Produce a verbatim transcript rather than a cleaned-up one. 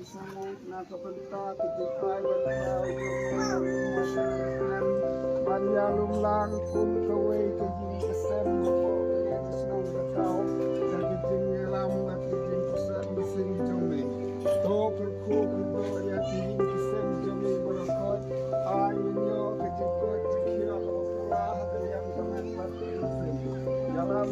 Na ka bynta ka jingai ban ïalam, ban ïalam lang kum kawei ka ïing ka sem hapoh ka liang shnong ka thaw, ka jingïalam bad ka jingpyrsad mynsiem jong me. To kyrkhu kyrdoh ïa ka ïing ka sem jong me baroh, ai mynta ka jingkoit jingkhiah ha ka liang ka met bad ka mynsiem. Ïalam